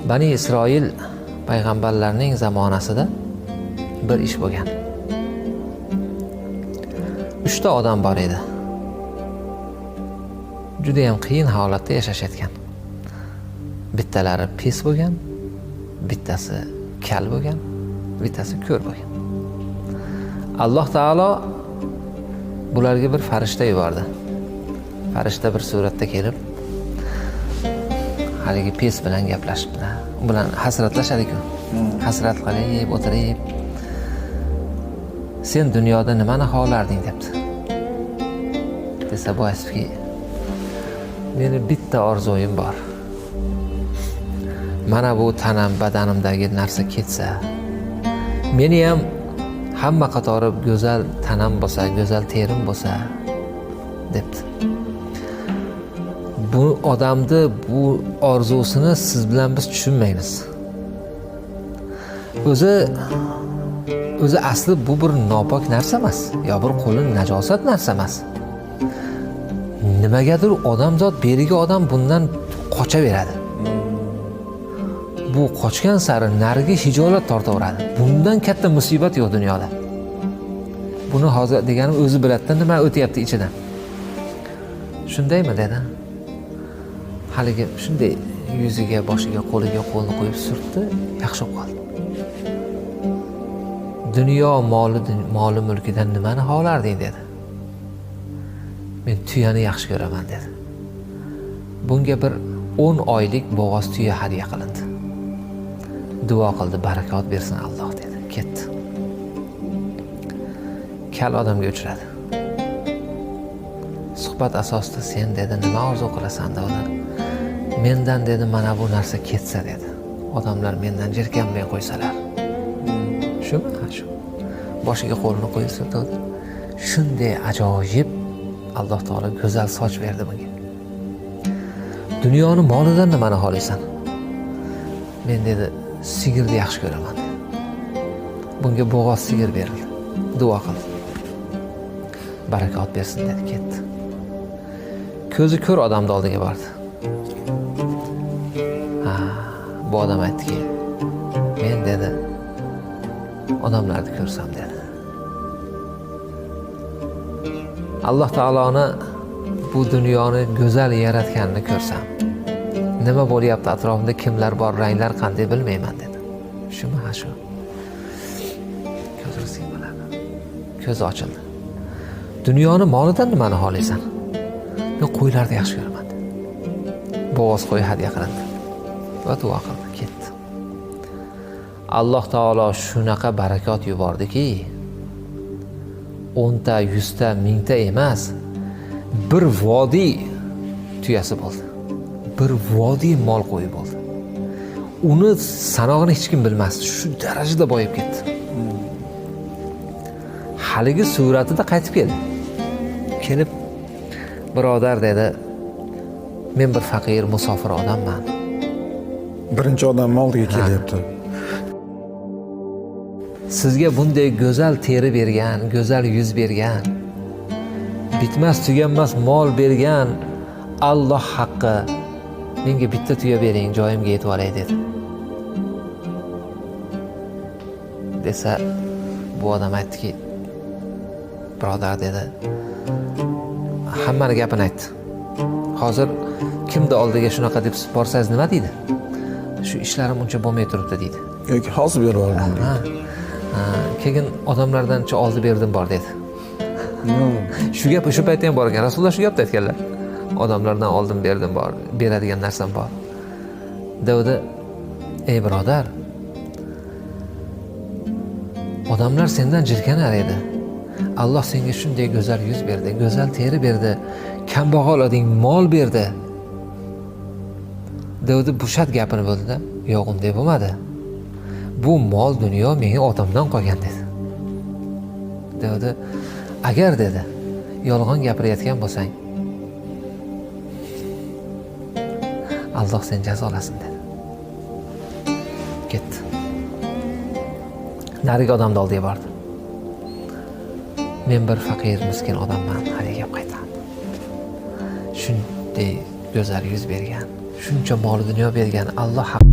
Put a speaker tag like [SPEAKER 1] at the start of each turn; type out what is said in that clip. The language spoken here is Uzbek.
[SPEAKER 1] Bani Isroil payg'ambarlarning zamonasida bir ish bo'lgan. 3 ta odam bor edi. Juda ham qiyin holatda yashashayotgan. Bittalari pes bo'lgan, bittasi kal bo'lgan, bittasi ko'r bo'lgan. Alloh taolo bularga bir farishta yubordi. Farishta bir suratda kelib haligi pes bilan gaplashibdi. U bilan hasratlashadi-ku. Hasrat qilib o'tirib, sen dunyoda nimani xohlarding debdi. Desa bu aytibki, meni bitta orzuyim bor. Mana bu tanam, badanimdagi narsa ketsa, meni ham hamma qatori go'zal tanam bo'lsa, go'zal terim bo'lsa, debdi. Bu odamni bu orzusini siz bilan biz tushunmaymiz. O'zi asli bu bir nopok narsa emas, yo bir qo'li najosat narsa emas. Nimagadir odamzod, berigi odam bundan qochaveradi. Bu qochgan sari narigi hijolat tortaveradi. Bundan katta musibat yo'q dunyoda. Buni hozir deganim o'zi biladida nima o'tyapti ichidan. Shundaymi dedi. Haligi shunday yuziga, boshiga, qo'liga qo'lini qo'yib surtdi, yaxshi bo'lib qoldi. Dunyo moli mulkidan nimani xohlarding dedi. Men tuyani yaxshi ko'raman dedi. Bunga bir 10 oylik bo'g'oz tuya hadya qilindi. Duo qildi, barakot bersin Alloh dedi. Ketdi. Kal odamga uchradi. Suhbat asosida sen dedi, nima orzu qilasan dedi. Mendan dedi mana bu narsa ketsa dedi. Odamlar mendan jirkanmay qo'ysalar. Shumi? Ha, shu. Boshiga qo'lini qo'yib surtdi. Shunday ajoyib Alloh taolo go'zal soch berdi bunga. Dunyoni molidan nimani xohlaysan? Men dedi, sigirni yaxshi ko'raman dedi. Bunga bo'g'oz sigir berildi. Duo qildi. Barakot bersin dedi, ketdi. Ko'zi ko'r odamni oldiga bordi. Ha, bu odam aytdiki, men dedi, odamlarni ko'rsam dedi. Alloh taoloni bu dunyoni go'zal yaratganini ko'rsam, nima bo'lyapti atrofimda, kimlar bor, ranglar qanday bilmayman dedi. Shumi? Ha, shu. Ko'zini siypaladi. Ko'zi ochildi. Dunyoni molidan nimani xohlaysan? Men qo'ylarni yaxshi ko'raman dedi. Bo'g'oz qo'y hadya qilindi. Va duo qildi, ketdi. Alloh taolo shunaqa barakot yubordiki, 10 ta, 100 ta, 1000 ta emas, bir vodiy tuyasi bo'ldi. Bir vodiy mol qo'yi bo'ldi. Uni sanog'ini hech kim bilmasdi. Shu darajada boyib ketdi. Haligi suratida qaytib keldi. Kelib, birodar dedi, men bir faqir, musofir odamman.
[SPEAKER 2] Birinchi odam oldiga kelyapti.
[SPEAKER 1] Sizga bunday go'zal teri bergan, go'zal yuz bergan, bitmas tuganmas mol bergan Alloh haqqi menga bitta tuya bering, joyimga yetib olay dedi. Desa, bu odam aytdiki, birodar dedi, hammani gapini aytdi. Hozir kimni oldiga shunaqa deb borsangiz nima deydi? Shu ishlarim uncha bo'lmay turibdi deydi.
[SPEAKER 2] Yoki hozir berib yuborman deydi.
[SPEAKER 1] Ha, keyin odamlardan oldi berdim bor dedi. Shu gap o'sha paytda ham bor ekan. Rasululloh shu gapni aytganlar. Odamlardan oldim berdim bor, beradigan narsam bor. Devdi, ey birodar, odamlar sendan jirkanar edi. Alloh senga shunday go'zal yuz berdi, go'zal teri berdi, kambag'al eding, mol berdi. Devdi, bu shat gapini bo'ldida. Yo'q, unday bo'lmadi. Bu mol dunyo menga otamdan qolgan dedi. Devdi, agar dedi, yolg'on gapirayotgan bo'lsang, Alloh seni jazolasin dedi. Ketdi. Narigi odamni oldiga bordi. Men bir faqir, miskin odamman, haligi gap qaytardi. Shunday go'zal yuz bergan, shuncha mol dunyo bergan Alloh haq